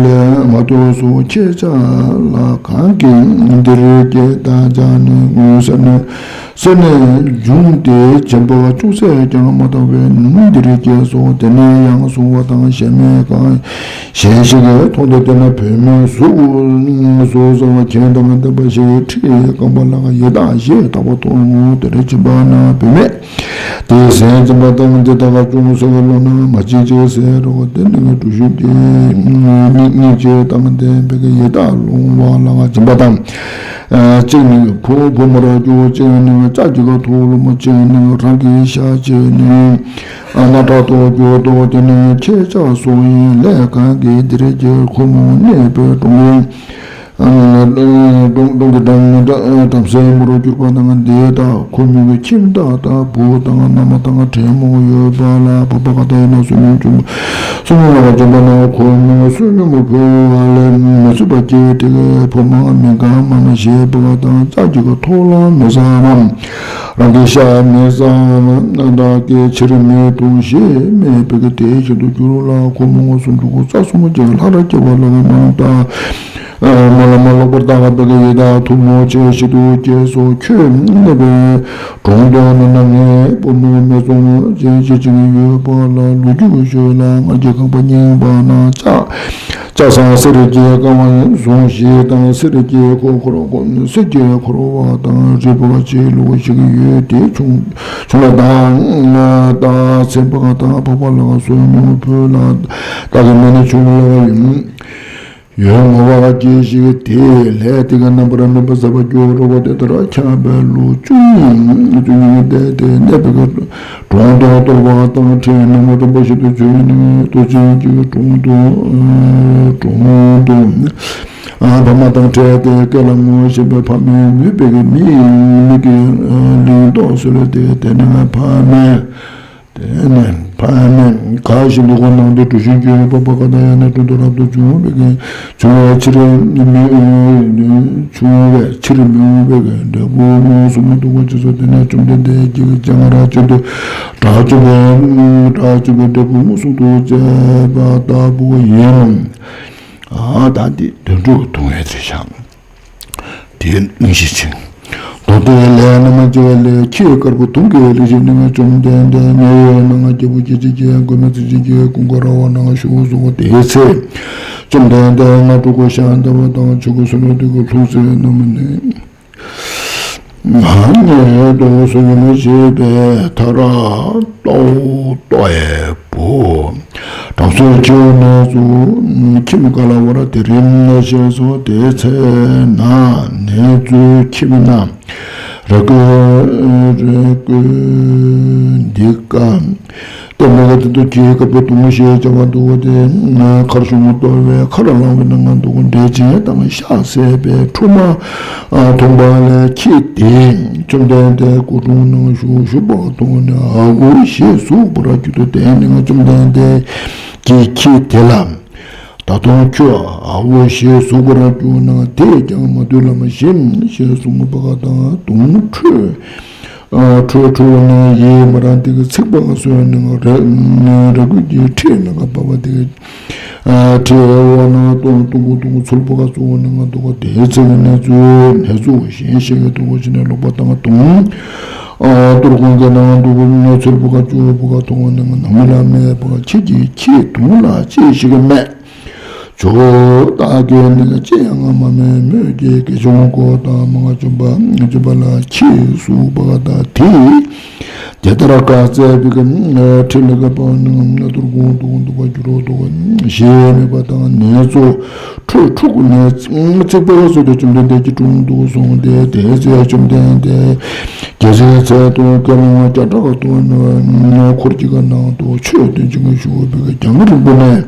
ལས་མ་གཏོགས་སོ། ཁྱེད་ཅག་ལ་གང་གིས་འདིར་སྐྱེས་དང་བྱ་ནི་ངུ་ཟེར་ནས་སེར་སྣས་བྱུང་སྟེ་སྦྱིན་པ་ཅུང་ཟད་ཀྱང་མ་བཏང་བས་འདིར་སྐྱེས་སོ། དེ་ནས་ཡང་སོང་བ་དང་གཞན་མི་གང་གཞན་ཞིག་གིས་མཐོང་སྟེ། དེ་ན་བུད་མེད་གཟུགས་གཟུགས་བཟང་བ་གྱེན་དང་ལྡན་པ་ཞིག་ཁྲིའི་རྐང་པ་ལ་ཡི་དྭགས་ཞེས་བཏགས་པ་མཐོང་ངོ་། དེར་ཕྱིན་པ་ན་བུད་མེད་དེས་ཟས་སྦྱིན་པ་དང་དེ་དག་ཅུང་ཟད་ལོངས་ན་མ་བྱིན་ཅིག་ཟེར་རོ། དེ་ནས་གྲུ་བཞུ་དེ་སྙིང་རྗེ་དང་ལྡན་པའི་ཡི་དྭགས་ལོང་བ་ལ་སྦྱིན་པ་དང་། གཅིག་ནི་ཕོ་བུ་མོར་གྱུར། གཅིག་ནི་ལྕགས་ཀྱི་ཐོག་ལུ་མོ། གཅིག་ནི་རང་གི་ཤ། གཅིག་ནི་རྣག་ཁྲག་ཏུ་གྱུར་ཏོ། དེ་ནི་ཁྱེད་ཅག་སོང་ཡི་ལས་གང་གིས་འདིར་སྐྱེས། ཁོ་མོ་གནས་པའི་གྲོང་གི་གྲོང་གྲོང་གི་འགྲམ་འགྲམ་སེང་མོར་གྱུར་པ་དང་། དེ་དག་ཁོ་མོའི་ཁྱིམ་བདག་དང་བུ་དང་མནའ་མ་དང་བྲན་མོ་ཡོད་པ་ལ། བ་བ་ག་ད་ཡིན་ན་བསོད་སྙོམས་བྱུང་། བསོད་སྙོམས་ལ་བྱོན་པ་ན་ཁོ་མོ་བསོད་སྙོམས་ཕུལ་བ་ལས་མི་བཟོད་པ་སྐྱེས་ཏེ། ཕོ་མོ་མི་གང་མ་ན་ཞེས་པ་དང་། ལྕགས་ཀྱི་ཐོག་ལ་མི་ཟ་བ། རང་གི་ཤ་མི་ཟ་བ་དག་གིས་ཕྱིར་མི་ལྡོག་ཞེས་སྨྲས་པས། དེ་བཞིན་དུ་གྱུར་ལ་ཁོ་མོ་སུམ་ཅུ་སོ་རྩ་གསུམ་གྱི་ལྷར་སྐྱེ་བ་ལ་མ་ལོག་པར་ལྟ། མ་ལ་མ་ལོག་པར་ལྟ་བ་དག་གིས་ཡི་དྭགས་ཐུ་མོ་ཆེ་ཞིག་ཏུ་སྐྱེས་སོ། ཁྱོད་གནས་པའི་གྲོང་དུ་ནི་ན་ངའི་བུ་མོ་མི་བཙོང་ཅན་ཅིག་ཡོད་པ་ལ། ལོ་རྒྱུས་ཤོད་ལ། སྔར་གྱི་ཁང་པ་རྙིང་པ་ན་ལྕགས་ལྕགས་ཟངས་གསེར་གྱི་ཀ་བ་ཟུང་བཞི་དང་། གསེར་གྱི་འཁོར་འཁོར་གསེར་གྱི་འཁོར་བ་དང་རི་བོ་ཆེ་ལུགས་ཤིག་ཡོད་དེ། ཆུང་ཆུང་ལ་དང་དང་ཚེ་འཕགས་དང་འཕགས་པ་ལ་བསོད་སྙོམས་ཕུལ་ལ། བདག་གི་མི་ནི་ཆུང་ལ་ཡུམ། ཡོན་མོ་བ་སྐྱེས་ཤིང་། དེའི་ལྷས་དེ་ག་རྣམ་པར་སྨིན་པ་ཟ་བར་འགྱུར་རོ། དེ་ལྟར་འཁྱམས་པའི་ལོ་བཅུ་གཉིས་བཅུ་གཉིས་འདས་ཏེ་གནས་པའི་གྲོང་དུ་ལྟོ་བ་དང་ཕྲད་ནས་མ་དམ་པ་ཞིག་ཏུ་གྱུར་ནས་རྡོ་རྗེ་གི་གྲོང་དུ་གྲོང་དུ་ཕ་མ་དང་ཕྲད་དེ་སྐེ་ལ་ངོ་ཤེས་པའི་ཕ་མས་ནུས་པའི་མི་མི་གི་ལིང་ཏོག་གསོལ་ཏེ། དེ་ནས་ཕ་མས། དེ་ནས་ཕ་མས་ག་ཞིག་འདུག་གོ་ནང་དུ་གྲུ་བཞིན་གྱི་བ་བ་ག་ད་ཡ་ན་དྲུང་དུ་རབ་ཏུ་བྱུང་བའི་གི་བྱུང་བའི་ཕྱིར་མི་བྱུང་བའི་ཕྱིར་མི་འོང་བའི་གི་འབྲས་བུ་མངོན་སུམ་དུ་གོ་ཅི་སོ། དེ་ནས་བཅོམ་ལྡན་འདས་ཀྱིས་སྤྱན་སྔར་བྱོན་ཏེ་དགྲ་བཅོམ་པའི་དགྲ་བཅོམ་པའི་འབྲས་བུ་མངོན་སུམ་དུ་བྱས་པ་ལྟ་བུ་ཡིན་ནོ། ཨ་ད་འདི་དོན་དྲུག་གི་ཐུང་བའི་ཚེ་ཤང་། དེའི་གླེང་གཞི་ཆེན། མདོ་སྡེ་ལས་རྣམ་མང་ཆེ་བ་ལས་ཁྱི་དཀར་པོ་དུང་གི་རིགས་ཤིག་ནི་བཅོམ་ལྡན་འདས་མཉན་ཡོད་ནང་རྒྱལ་པོ་སྐྱེ་མཆེད་ཀྱི་མགོན་མེད་ཚེ་ཆེན་གྱི་ཀུན་དགའ་ར་བ་ནང་བཞུགས་སོ། དེའི་ཚེ་བཅོམ་ལྡན་འདས་སྔ་དྲོ་གོས་ཤ་འདབ་བ་དང་ཆོས་གོས་སུ་ནོར་དུས་ཀྱི་ལྷུང་བཟེད་རྣམས་ནི། ཨ་ནི་དུ་སུ་ཡིན་ཞེས་པའི་མཐར་ལྟོ་ལྟོ་ཡས་པོ། དྲང་སྲོང་ཁྱེའུ་ནས་སུ་ཁྱིམ་ག་ལ་བར་དེ་རིང་ཞེས་སོ། དེའི་ཚེ་ན་ནེ་ཙོའི་ཁྱིམ་ན་ར་ཀོ་ར་ཀོ་འདི་ཀ་ཏེ་མ་ག་ཏེ་དུ་ཁྱི་དཀར་པོ་དུང་ཞེས་བྱ་བ་འདུག་སྟེ། མཁར་གཞོང་གཏོར་བའི་མཁར་ལང་བའི་ནང་ང་འདུག་འབྲས་ཆན་དང་ཤ་བསྲེས་པའི་ཕྲུ་མ་འཐུངས་པ་ལས་ཁྱི་དེས་བཅོམ་ལྡན་འདས་སྐུ་དྲུང་ནང་བཞུགས་བཞུགས་པ་མཐོང་ནས་ཨ་ཧོ་ཞེས་གཟུགས་པོ་ར་རྒྱུད་དུ་བསྟན་ནས་བཅོམ་ལྡན་འདས་ཀྱིས་ཁྱི་དེ་ལ། ད་དུང་ཁྱོད་ཨ་ཧོ་ཞེས་གཟུགས་པོ་ར་རྒྱུད་ནང་དེས་ཀྱང་མ་དུལ་ལམ་ཞིག་ཞེས་གསུངས་པ་དང་དུང་ཁྲོས། ཁྲོས་ཁྲོ་བོ་ནི་ཡིད་མ་རངས་དེ་གི་ཚིག་པ་གསོལ་ནས་ར་ར་རྒོད་ཀྱི་ཁྲིའི་ནང་ག་བབས་པ་དེ་གི་ཁྲིའི་འོག་ན་སྟོང་སྟོང་གུ་སྟོང་གུ་ཚུར་པ་ག་གཙོ་བོ་ནི་ང་འདུག་ག་དེའི་ཚེ་གི་ནེ་ཙོའི་ནེ་ཙོ་གཞན་ཞིག་གི་འདུག་ག་ཕྱི་ནས་ལོག་པ་དང་དུང་ཏུར་ཁུང་གི་ནང་འདུག་ག་ཚུར་པ་ག་ཅུ་པ་ག་མཐོང་བ་ནི་ང་ནང་མི་ལ་མེད་པ་ཁྱེད་ཀྱིས་ཁྱེད་དུང་ལ་ཅི་ཞིག་གི་མེད། ཇོ་བོ་བདག་གིས་ནི་ཅི་ཡང་མ་སྨྲས། མོས་ཀྱི་དགེ་སྦྱོང་པོ་དང་མ་ང་བཅོམ་པ་བཅོམ་པ་ལ་ཁྱི་གཟུགས་པ་དང་དེས་དེ་ལྟར་བཀའ་སྩལ་པའི་ཁྲི་ལ་ག་པ་ནི་ང་ཏུར་གུང་དུ་འདུག་པ་འགྱུར་རོ་འདུག་ཞེས་སྨྲས་པ་དང་ནེ་ཙོ་ཁྲོས་ཁྲོ་ནས་ཚིག་པ་སོགས་དེ་བཅོམ་ལྡན་འདས་ཀྱི་དྲུང་དུ་སོང་སྟེ་དེའི་ཚེ་བཅོམ་ལྡན་འདས་རྒྱལ་སྲས་ཚལ་དུ་དགེ་སློང་བརྒྱ་ཕྲག་དུ་འཁོར་གྱི་ནང་དུ་ཆོས་སྟོན་ཅིང་བཞུགས་པའི་རྒྱང་རིང་པོ་ནས།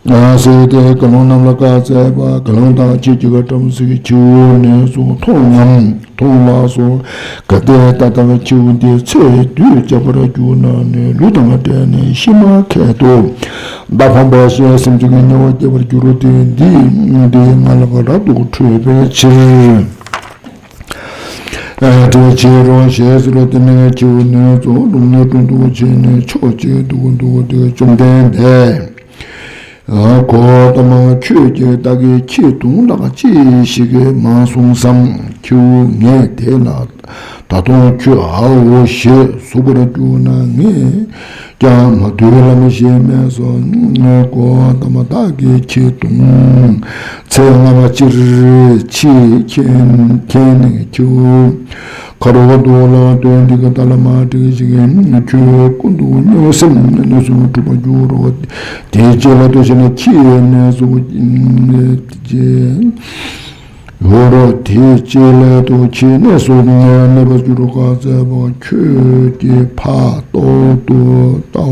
ཟེར་ཏེ་དགེ་སློང་རྣམས་ལ་བཀའ་སྩལ་པ། དགེ་སློང་དག་ཁྱེད་ཀྱིས་བྲམ་ཟེ་ཁྱེའུ་ནས་སུ་མཐོང་ངམ། མཐོང་ལགས་སོ། གལ་ཏེ་ད་ལྟ་ཁྱེའུ་འདི་ཚེ་དུས་བྱེད་པར་གྱུར་ན་ནི་ལུས་དང་བྲལ་ནས་ཤི་མ་ཁད་དུ་མདའ་འཕངས་པ་བཞིན་སེམས་ཅན་གྱི་དམྱལ་བར་སྐྱེ་བར་འགྱུར་ཏེ། འདི་འདི་ང་ལ་རབ་ཏུ་ཁྲོས་པའི་ཕྱིར། དྲི་བ་ཕྱི་རོལ་ཞེས་ཟེར་བ་དེ་ནི་ཁྱེའུ་ནི་གཙོ་བོ་ལུང་ནས་དྲུང་དུ་ཕྱིན་ནས་ཕྱོགས་གཅིག་ཏུ་འདུག་སྟེ། བཅོམ་ལྡན་འདས། གོའུ་ཏ་མ། ཁྱོད་ཀྱིས་བདག་གི་ཁྱི་དུང་ལགས་ཅི་ཞིག་མ་གསུངས་སམ། ཁྱེའུ། ངས་དེ་ལ། ད་དུང་ཁྱོད་འའོ་ཞེས་ཟུག་པར་གྱུར་ན་ངས་ཀྱང་མ་དུལ་ལམ་ཞེས་སྨྲས་སོ། གོའུ་ཏ་མ། བདག་གི་ཁྱི་དུང་ཚེ་སྔ་མ་སྤྱིར་ཕྱིས་མཁྱེན་མཁྱེན་ནས། ཁྱེའུ། ཁ་རོག་འདུག་ལ། དོན་འདི་ག་ད་ལ་མ་འགྲིག་ཅིག་ཁྱོད་ཀུན་ཏུ་གནོད་སེམས་གནོད་སེམས་འཁྲུགས་པར་འགྱུར་རོ། དེའི་རྗེས་ལ་དུ་ཞེ་ན་ཁྱི་ཡི་གནས་སུ་ཡོད་རོ། དེའི་རྗེས་ལ་དུ་ཁྱི་གནས་སུ་གནས་པར་འགྱུར་རོ། བཀའ་སྩལ་པ། ཁྱོད་ཀྱིས་ཕར་ལྟོ་ལྟོ་ལྟོ་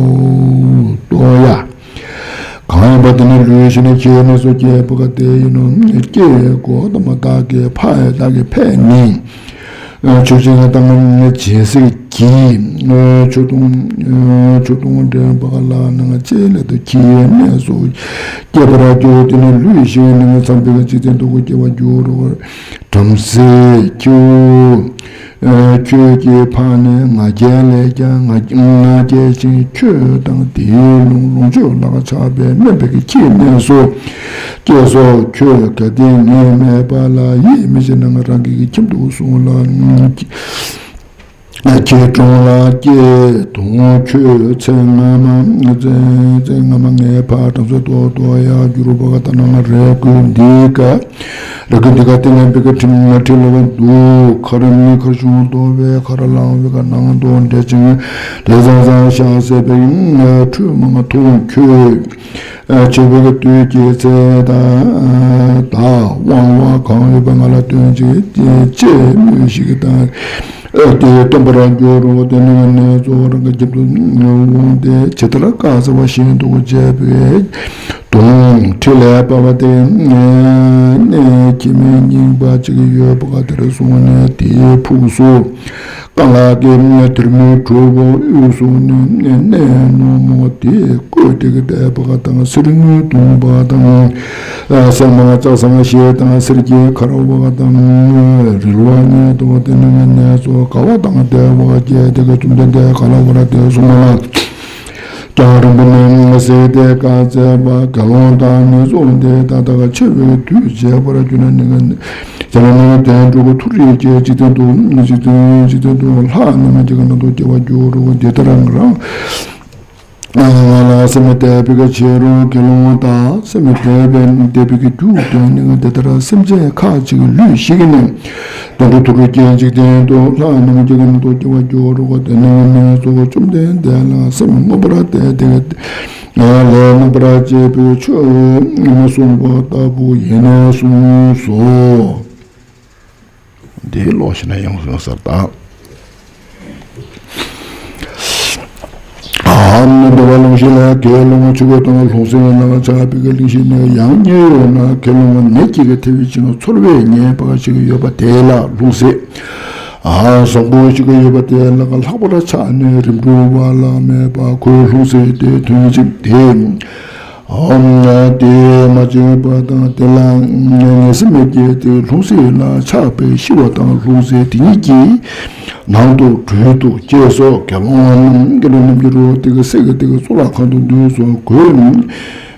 ལྟོ་ཡ། གང་ཡིན་པ་དེ་ནི་ལུས་ཞིག་ནི་ཁྱེད་ནི་སོ་སྐྱེས་བུ་ག་དེ་ཡིན་ནོ། སྐྱེས་གོ་དམ་བདག་གི་ཕ་ཡི་བདག་གི་ཕས་ནི། ཆོས་ཅན་དང་ཇི་སྲིད་ཀྱི་ཆོས་དུང་ཆོས་དུང་འདྲེན་པ་ལ་ནང་ཅེས་ལས་དུ་ཁྱེད་ནི་སོ་སྐྱེས་པར་འགྱུར། དེ་ནི་ལུས་ཞིག་ནི་ཚངས་པའི་འཇིག་རྟེན་དུ་སྐྱེ་བར་འགྱུར་རོ། བྲམ་ཟེ་ཁྱོད། ཁྱོད་ཀྱི་ཕ་ནི་ང་རྒྱལ་ལས་ཀྱང་ང་ང་རྒྱལ་ཞིང་ཁྱོད་དང་དེའི་ལོངས་ལོངས་སྤྱོད་ལ་ཆགས་པའི་དམན་པའི་ཁྱི་གནས་སོ་སྐྱེས་སོ། ཁྱོད་གལ་ཏེ་ངས་སྨྲས་པ་ལ་ཡིད་མི་ཆེས་ན་ང་རང་གི་ཁྱིམ་དུ་སོང་ལ། ཁྱེད་གྲོངས་ལ་སྐྱེས་དུང་ཁྱོད་ཚེ་སྔ་མ་ཚེ་སྔ་མ་ངའི་ཕ་བྲམ་ཟེ་ཏོག་ཏོ་ཡ་གྱུར་པ་ག་ད་ན་ང་རེ་ཀུན་འདི་ག་རེ་ཀུན་འདི་ག་ཏེ་ནེ་བི་ག་ཁྲིམས་ལ་ཁྲིམས་ལ་བ་འདུག་ཁ་ར་མི་ཁ་བྱུང་དོ་བའི་ཁ་ར་ལང་བི་ག་ནང་དོ་འདྲེ་ཅིང་ལེ་ཟང་ཟང་ཤ་ཟེར་བའི་ཁྲུས་མ་མཐོང་ཁྱོད། ཆེ་བའི་དུས་ཀྱི་ཚེ་དང་དང་དབང་བ་གང་ཡོད་པ་ང་ལ་སྟོན་ཅིག་ཅེས་སྨྲོས་ཤིག་དང་། དེ་སྟོན་པར་འགྱུར་རོ། དེ་ནི་ནས་གཙོ་བོ་རང་གི་རྒྱབ་ཏུ་འོངས་ཏེ་ཇི་ལྟར་བཀའ་སྩལ་བ་བཞིན་དུ་བྱས་པས་དུང་ཁྲི་ལས་འབབ་པ་དེ་ནས་ཁྱི་མིག་རྙིང་པ་ཅིག་ཡོད་པ་དེར་སོང་ནས་དེའི་ཕུགས་སུ། རྐང་ལག་གི་དེར་མོའི་གྲོགས་པོ་དབུས་སུ་གནས་ནས་ནོ་མོ་དེས་བཀོད་དེ་གི་བསྡད་པ་དང་། གསེར་དངུལ་བརྡུངས་པ་དང་། སྲན་མ་ལྕགས་ཟངས་ཞེས་དང་། གསེར་གྱི་འཁར་བ་དང་། རིལ་བ་ཉེ་དུ་དེ་ནི་ནས་སོ་དགའ་བ་དང་བདེ་བ་སྐྱེས་ཏེ་གི་བཅོམ་ལྡན་འདས་ག་ལ་བར་དེ་སོང་ལ། ཀྱང་རིང་པོ་ནས་ཟེར་ཏེ་བཀའ་སྩལ་པ། དགེ་སློང་དག་ནི་སོང་སྟེ་ད་ལྟ་ཆེ་བའི་དུས་བྱས་པར་གྱུར་ན་ནི། ཟེར་ན་ནི་དོན་གྲུབ་པ་མཐོ་རིས་ཀྱི་འཇིག་རྟེན་དུ་འཇིག་རྟེན་འཇིག་རྟེན་དུ་ལྷ་རྣམས་ཀྱི་ནང་དུ་སྐྱེ་བར་འགྱུར་རོ། འདི་ལྟར་རང་རང་ང་ལ་སེམས་དད་པའི་ཕྱིར་རོ། དགེ་སློང་དག་སེམས་དད་པའི་དད་པའི་རྒྱུ་དོན་ནི་འདི་ལྟར་སེམས་ཅན་ཁ་ཅིག་ལུས་ཞིག་ནི་དོན་དུ་ཐུག་རེ་སྐྱེ་འཇིག་རྟེན་དུ་ལྷ་རྣམས་ཀྱི་ནང་དུ་སྐྱེ་བར་འགྱུར་རོ། དེ་ནི་ནི་གཙོ་བོ་བཅོམ་ལྡན་འདས་ལ་སེམས་མངོན་པར་དད་དེ། ལས་རྣམ་པར་བཅས་པའི་ཆོས་གསུངས་པ་ལྟ་བུ་ཡིན་ནས་གསུངས་སོ། འདི་ཀློག་ཤེས་ན་ཡོངས་སུ་གསལ་དང་། ཨ་ནི་འདུལ་བ་ལུང་བཞི་ལ་དགེ་སློང་ཆོས་གོས་དང་ལྷུང་བཟེད་ལ་ཆགས་པའི་གླེང་གཞི་ནི་ཡང་རྙེད་ཡོད་ན། དགེ་སློང་ནད་ཀྱིས་ཐེ་བའི་ཅིང་ཚོར་བས་ཉེན་པ་ཞིག་ཡོད་པ་དེ་ལ་ལྷུང་བཟེད། ཨ་བཟང་པོ་ཞིག་ཡོད་པ་དེ་ལ་ལྷག་པར་ཆགས་ནས་རིམ་གྲོ་བ་ལ་སྨྲས་པ། ཁོས་ལྷུང་བཟེད་དེ་ཐོན་ཅིག་དེ། ཨོམ། དེ་མ་བྱས་པ་དང་དེ་ལ་ངེས་སེམས་མེད་ཀྱི་དེ་ལྷུང་བཟེད་ལ་ཆགས་པའི་ཤི་བ་དང་ལྷུང་བཟེད་དེ་ཉིད་ཀྱི་ནང་དུ་དྲུད་དུ་སྐྱེས་སོ། དགེ་སློང་རྣམས་དགེ་སློང་རྣམས་ཀྱི་རོ་དེ་གི་སྲས་ཀྱི་དེ་གི་གཙུག་ལག་ཁང་དུ་འདུས་སོ། གོས་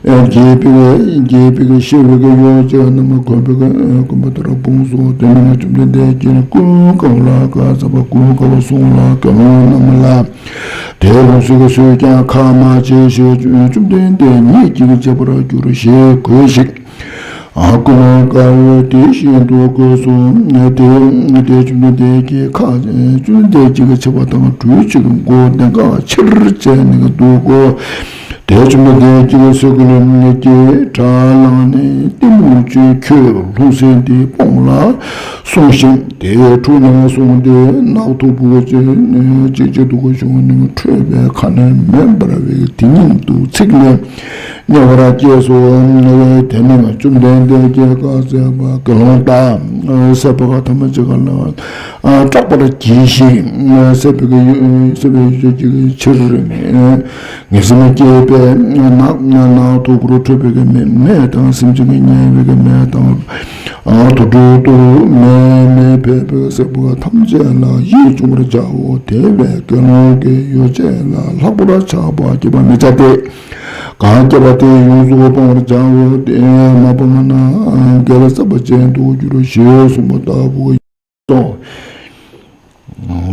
རྒྱས་པའི་རྒྱས་པའི་ཤེས་པའི་གི་ཡོ་བྱད་རྣམས་གོན་པའི་གི་གོན་པ་ལྟར་སྤུངས་སོ། དེ་ནས་བཅོམ་ལྡན་འདས་ཀྱིས་ཀུན་དགའ་བོ་ལ་བཀའ་སྩལ་པ། ཀུན་དགའ་བོ་གསུངས་ལ་དགེ་སློང་རྣམས་ལ། དེ་ལྷུང་བཟེད་ཀྱིས་སུས་ཀྱང་ཁ་མ་བྱེད་ཞེས་བཅོམ་ལྡན་འདས་ཉིད་ཀྱིས་བྱེད་པར་འགྱུར་ཞེས་གོས་ཤིག་ཨ་ཀུན་དགའ་བོས་དེ་བཞིན་དུ་གོས་སོ། དེ་དེ་བཅོམ་ལྡན་འདས་ཀྱིས་ཁ་བཅོམ་ལྡན་འདས་ཀྱིས་ཕྱེ་བ་དང་སྦྲུལ་གཅིག་མགོ་གདེངས་ཀ་ཕྱིར་བཅད་ནས་འདུག་གོ། དེ་བཅོམ་ལྡན་འདས་ཀྱིས་སོས་ཀུན་ལས་ཀྱི་ཁྲག་བླངས་ནས་གཏི་མུག་ཅན་ཁྱོད་ལྷུང་བཟེད་འདི་སྤོངས་ལ་གསུངས་ཤིང་། དེ་ཁྲོ་ནས་སོང་སྟེ་ནག་ཐོག་པོ་ཅིག་ཅིག་ཅིག་འདུག་གོ་བྱུང་ནས་ཁྲོས་པའི་ཁ་ནས་མེ་འབར་བའི་དེ་ཉིད་དུ་ཚིག་ནས་མཉེ་བར་སྐྱེས་སོ། དེ་ནས་བཅོམ་ལྡན་འདས་ཀྱིས་བཀའ་སྩལ་པ། དགེ་སློང་དག་སྲེད་པ་ག་ཐ་མ་ཅི་ག་ལ་སྐྲག་པར་གྱིས་ཤིག་སྲེད་པའི་གི་སྲེད་པའི་ཡུལ་གྱི་ཕྱིར་ངེས་སེམས་སྐྱེས་པས་ནག་ནག་དུག་པོར་འཁྲུད་པའི་གི་མེ་མེ་དང་སེམས་ཅན་གྱི་དམྱལ་བའི་གི་མེ་དང་དུག་སྦྲུལ་དུག་མེ་མེ་ཕལ་པའི་སྲེད་པ་ཐམས་ཅད་ལ་ཡིད་གཅུང་བར་བྱའོ། དེ་བས་དགེ་སློང་གི་ཡོ་བྱད་ལ་ལྷག་པར་ཆགས་པ་སྐྱེད་པར་མི་བྱ་སྟེ། གང་སྐྱེས་པ་དེ་ཡོངས་སུ་སྤང་བར་བྱའོ། དེ་མ་སྤངས་ན་དགེ་བ་བསགས་པ་ཅན་དུ་འགྱུར་ཞེས་གསུངས་པ་ལྟ་བུ་སོ།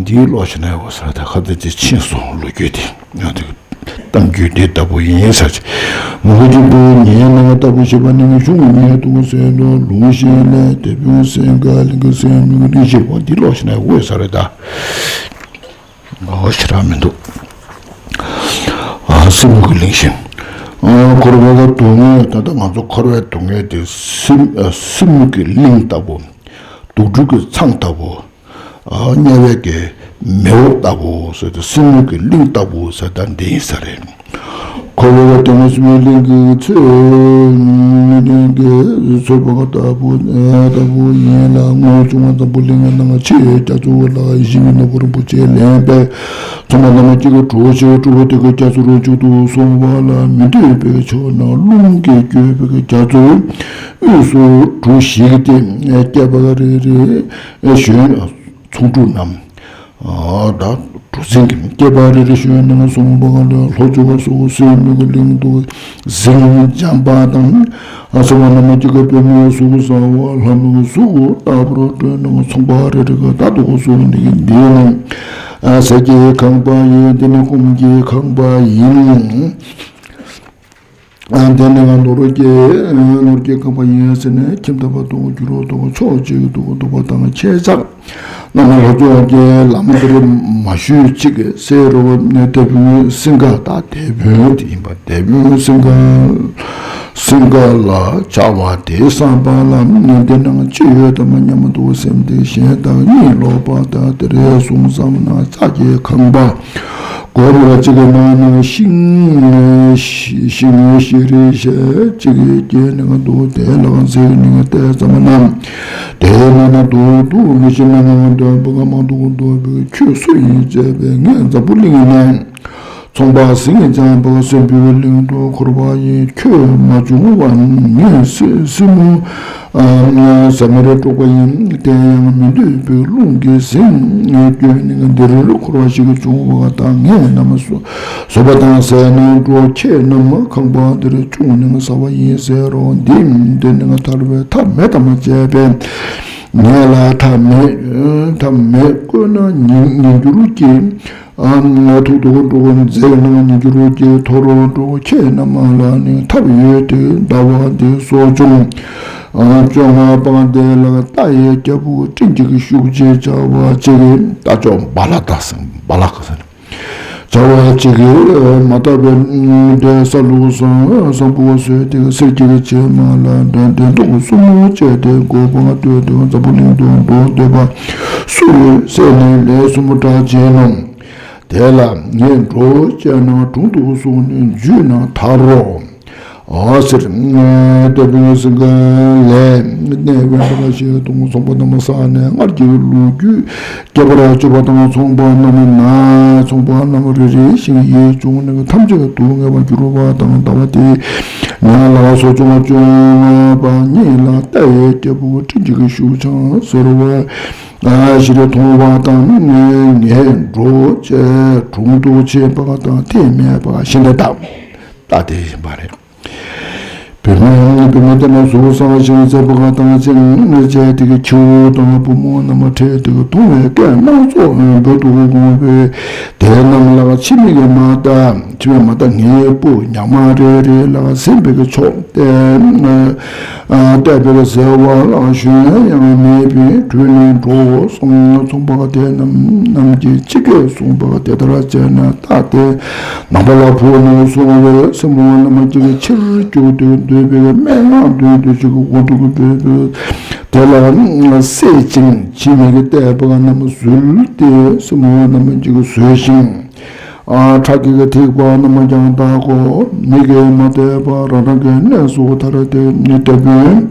འདིའི་ལོ་ཞིག་ན་འོ་ས་ད་ཁ་ད་ཅི་ཕྱིན་སོང་ལོ་རྒྱུས་དེ་ཡང་དེ་གཏམ་རྒྱུད་དེ་ལྟ་བུ་ཡིན་ས་ཅི། མུ་གེ་གཅིག་པུ་ཉལ་ནས་ལྟ་བུ་ཞེས་པ་ནི་གཞུང་ཉལ་དུ་ཟེར་ལོ་ལུང་ཞེས་ལས་དེ་བོན་སེང་ག་གླིང་གི་སེང་མུ་གེ་ནི་ཞེས་པ་འདི་ལོ་ཞིག་ན་འོ་ས་རེད་ད། ཨོ་ཞེ་དྲག་མི་འདུག་ཨ་སྲིན་མོ་གི་གླིང་བཞིན། ཨ་འཁོར་བའི་སྡུག་བསྔལ་ད་ལྟ་ང་ཚོ་འཁོར་བའི་སྡུག་བསྔལ་དེ་སྲིན་ཨ་སྲིན་མོ་གི་གླིང་ལྟ་བུ། དུག་སྦྲུལ་གྱི་ཚང་ལྟ་བུ། ཨ་དམྱལ་བའི་གི་མེ་འོབས་ལྟ་བུ་ཟེར་ཏེ་སྲིན་མོ་གི་གླིང་ལྟ་བུ་ཟེར་ད་འདི་ཡིན་ས་རེད། འཁོར་བའི་སྡུག་བསྔལ་སྲིན་མོའི་གླིང་གི་ཚོད། གླིང་གི་ཚོད་པ་ལྟ་བུ་ལྟ་བུ་ཡིན་ལ་སྔོན་བྱུང་བ་འཛམ་བུ་གླིང་ནང་ཆེས་རྒྱ་མཚོ་ལ་ཞི་བའི་ནོར་བུ་རིན་པོ་ཆེ་ལེན་པས་ཚོང་པ་རྣམས་ཀྱི་གྲོགས་བྱེད་སྤྲུལ་པ་དེ་གི་རྒྱ་མཚོ་རུ་མཇུག་ཏུ་སོང་བ་ལ་མི་འདོད་པའི་ཕྱོགས་ན་རླུང་གིས་བསྐྱོད་པའི་རྒྱ་མཚོའི་དབུས་སུ་གྲུ་ཞིག་སྟེ་སྐྱེས་པ་རེ་རེ་ཞོན་ཚོང་ཕྲུག་རྣམས། ད་གྲུ་གཟིངས་ཀྱི་སྐྱེས་པ་རེ་རེ་ཞོན་ནས་སོང་བ་ལ་ལྷོ་ཕྱོགས་སུ་སྲིན་མོ་གི་གླིང་དུ་གཟིངས་འཇམ་པ་དང་། ཨ་སོ་མ་ན་མ་ཅི་ག་པུས་མོའི་གཟུགས་བཟང་བ་ལྷ་མོའི་གཟུགས་ལྟ་བུར་སྤྲུལ་ནས་ཚོང་པ་རེ་རེ་གི་ད་དུ་གཟུགས་ནི་འདི་ནི་ཟས་ཀྱི་ཁང་པ་ཡིན། འདི་ནི་སྐོམ་གྱི་ཁང་པ་ཡིན། དེ་ནས་ནོར་གྱི་ནོར་གྱི་ཁང་པ་ཡིན་ཟེར་ནས་ཁྱིམ་ཐབ་པ་དང་རྒྱུ་རོ་དང་ཕྱོགས་གཅིག་ཏུ་འདུག་པ་དང་ཁྱེད་ཅག་རྣམས་ལྷོ་ཕྱོགས་ཀྱི་ལམ་འདིར་མ་བཞུད་ཅིག་ཟེར་རོ། དེད་དཔོན་སིང་ག་ད་དེད་དཔོན་དེ་ཡིན་པ་དེད་དཔོན་སིང་ག་སིང་ག་ལ་བྱ་བ་དེ་བསམ་པ་ལ་དེ་ནང་ཅི་ཡོད་དམ་སྙམ་དུ་སེམས་ཏེ་གཞན་དང་གཉིས་ལོག་པ་དང་དེ་རེ་ཟུང་བསམ་ན་ལྕགས་ཀྱི་ཁང་པ། སྒོ་ར་གཅིག་གི་ནང་ན་ཤིང་ཤིང་ཤི་རི་ཞེས་གཅིག་གི་སྐྱེས་ནས་འདུག་དེ་ལ་གཟིགས་ནས་བལྟས་ཙམ་ན། དེ་ན་ན་འདུག་འདུག་མི་ཤེས་ན་ན་འདོད་པ་མ་འདུག་འདོད་པའི་ཁྱོད་སུ་ཡིན་བྱས་པས་ངས་འཛམ་བུ་གླིང་ནས་ཚོང་པ་སིང་ཅང་པ་སྲིན་པོའི་གླིང་དུ་འཁོར་བ་ཡིན་ཁྱོད་མ་བྱུང་བ་ངས་སྲིན་མོ། ཟ་མ་རེ་དཀྲུགས་པ་ཡིན། དེ་ཡང་མི་འདོད་པའི་རླུང་གིས་ཟིན་སྐྱོན་ནི་འདིར་འཁོར་བ་ཞིག་བྱུང་བ་དང་ངས་རྣམས་བཟོད་པ་དང་ཟས་ནས་འགྲོ། ཁྱེད་རྣམས་ཁང་པ་འདིར་བཅུག་ནས་ཟ་བ་ཡིན་ཟེར་རོ། འདི་འདི་ནི་ཐར་བའི་ཐབས་མེད་དམ་བཅས་པས་ངེད་ལ་ཐབས་མེད་ཐབས་མེད། བཀོད་ན་ཉིན་ཉིན་འགྱུར་གྱི། ཨ་ཐུག་ཐུག་འགྲོ་མཛད་ན་ཉིན་འགྱུར་གྱི་ཐོ་རོ་འགྲོ། ཁྱེད་རྣམས་ལ་ནི་ཐབས་ཡོད་དེ་ཟླ་བ་འདི་སོ་བཅོ་ལྔ་པ་འདི་ལ་རྟ་ཡི་རྒྱལ་པོ་སྤྲིན་གྱི་ཤུགས་ཀྱིས་བྱ་བ་བྱེད་ཀྱི་རྟ་མཆོག་བ་ལ་དྭགས་སེ་བ་ལ་དྭགས་སེ་བྱ་བ་བྱེད་ཀྱི་མ་དག་པའི་འདྲེ་ས་ལུག་བཟང་བཟང་པོ་བཟོས་ཏེ་གསེར་གྱི་བྱེ་མ་ལ་འདྲེ་འདྲེ་མདོག་གསུམ་བཅས་ཏེ་མགོ་པང་སྟོད་དེ་འཛམ་བུ་གླིང་དུ་འགྲོ་འདོད་པ་སུ་ཡོད་ཟེར་ནས་ལན་གསུམ་གྲགས་བྱས་ནས། དེ་ལ་ངས་འགྲོ་བྱས་ན་དྲུང་དུ་སོང་ནས་འཇུས་ན་ཐར་རོ། ཨ་ཟེར། དེ་དཔོན་སེང་གེ་ལས་གནས་དབེན་པ་ཞིག་དང་ཚོང་པ་རྣམས་བསགས་ནས་སྔར་གྱི་ལོ་རྒྱུས་སྐྱེ་བར་སྤྱོད་པ་དང་ཚོང་པ་རྣམས་ན་ཚོང་པ་རྣམས་རེ་རེ་ཞིག་ཡིད་བྱུང་ནས་ཐམས་ཅད་སྡུག་བསྔལ་བར་གྱུར་པ་དང་ཟླ་བ་དེ་ཉིད་ལ་སོ་བཅོ་ལྔ་བཅོ་ལྔ་པ་ཉིད་ལ་རྟ་ཡི་རྒྱལ་པོ་སྤྲིན་གྱི་ཤུགས་འཆང་ཟེར་བ། ཞེས་མཐོང་བ་དང་ངས་འགྲོ་བྱས་དྲུང་དུ་ཕྱིན་པ་དང་དེ་མེད་པ་ཤིན་ཏུ་བརྟགས། ད་དེ་བཞིན་པ་རེད། བུད་མེད་བུད་མེད་དེ་ན་གཟུགས་བཟང་ཞིང་མཛེས་པ་དང་ཅན་བྱས་དེ་གི་ཁྱེའུ་དང་བུ་མོ་རྣམས་ཁྲིད་དེ་གི་གདུང་བའི་སྐད་སྣ་ཚོགས་འབོད་དུ་འོང་བས་དེ་རྣམས་ལ་ཕྱི་མིག་མ་ལྟ་ཕྱི་མིག་མ་ལྟ་ངའི་བུ་ཉག་མ་རེ་རེ་ལ་ཟིན་པའི་གི་ཕྱོགས་ཏེ། ཨ་བལྟས་པས་ཟེར་བ་ལ་ཞོན་ཡང་མེད་པས་བྲོས་ནས་འགྲོ་སོང་། ཚོང་པ་དེ་རྣམས་རྣམས་ཀྱིས་ཅི་སྐད་གསུངས་པ་དེ་ལྟར་བྱས་ནས་རྟ་དེ་ནང་པ་ལ་བུད་ནས་སོང་བས་སྲིན་མོ་རྣམས་ཀྱིས་ཕྱིར་བསྐྱུགས་ཏེ་འདོད་པའི་སྨྲེ་སྔགས་འདོན་དུ་ཅིག་འོ་འདུག་འདོད་པའི་དེ་ལ་བསད་ཅིང་ཕྱི་མིག་གི་བལྟས་པ་རྣམས་བཟོད་དེ་སྲིན་མོ་རྣམས་ཀྱིས་བཟོད་ཅིང་། ཨ་ཁྲག་གི་ཐིགས་པ་རྣམས་ཀྱང་དག་གོ། མིག་གིས་མ་བལྟས་པ་རང་རང་གི་གནས་སུ་ཐར་ཏེ་ནི་དེད་དཔོན་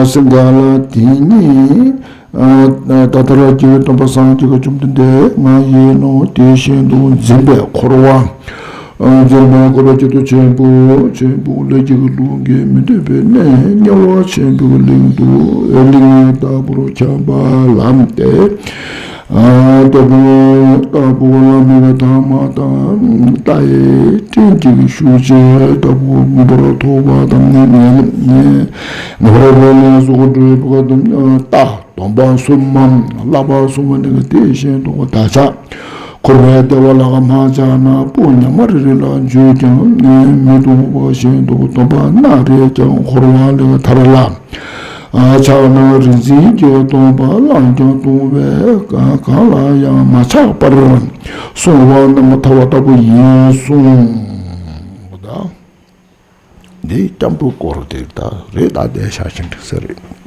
སེང་གེ་ལ་དེ་ཉིད། ད་ལྟར་རྒྱལ་བའི་སྟོན་པ་སངས་རྒྱས་ཀྱིས་བཅོམ་ལྡན་འདས་ང་ཡིན་ནོ། དེ་བཞིན་དུ་འཛིན་པའི་འཁོར་བ། འཛིན་པའི་འཁོར་བ་སྐྱེ་གདུང་ཆེན་པོ་ཆེན་པོ་ལས་སྐྱེ་བའི་ལུས་ཀྱིས་མི་འདོད་པའི་གནས་དམྱལ་བ་ཆེན་པོའི་གླིང་དུ་གླིང་ལྟ་བུར་ཁྱབ་པ་ལ་བརྟེན། ལྟ་བུ་ལྟ་བུ་ལ་མོས་པའི་ཐ་མ་དང་ལྟ་བའི་སྤྲིན་གྱི་ཤུགས་ཀྱིས་ལྟ་བུ་མངོན་པར་མཐོ་བ་དང་ནི་ངེས་པར་ལ་སོགས་སྒྲུབ་པ་དང་ལྟ། སྡོམ་པ་གསུམ་མམ་བསླབ་པ་གསུམ་པ་ནི་དེ་བཞིན་དུ་བདག་ཅག་འཁོར་བའི་བདེ་བ་ལ་མ་ཆགས་ན་བུ་ཉ་མ་རེ་རེ་ལ་འཇུས་ཀྱང་མི་གཏོང་བ་བཞིན་དུ་སྡོམ་པ་སྣ་རེས་ཀྱང་འཁོར་བ་ལས་ཐར་ལ། ཆགས་ན་རིག་འཛིན་གྱི་སྡོམ་པ་བླངས་ཀྱང་ལྟུང་བས་གང་ལ་ཡང་མ་ཆགས་པར་བསྲུང་བ་རྣམས་ཐར་བ་ལྟ་བུ་ཡིན་གསུངས། འདི་སྐྱབས་འགྲོའི་སྐོར་དེ་ད་རེད། ད་དེ་ཤ་ཞེན་འགྲིག་ས་རེད།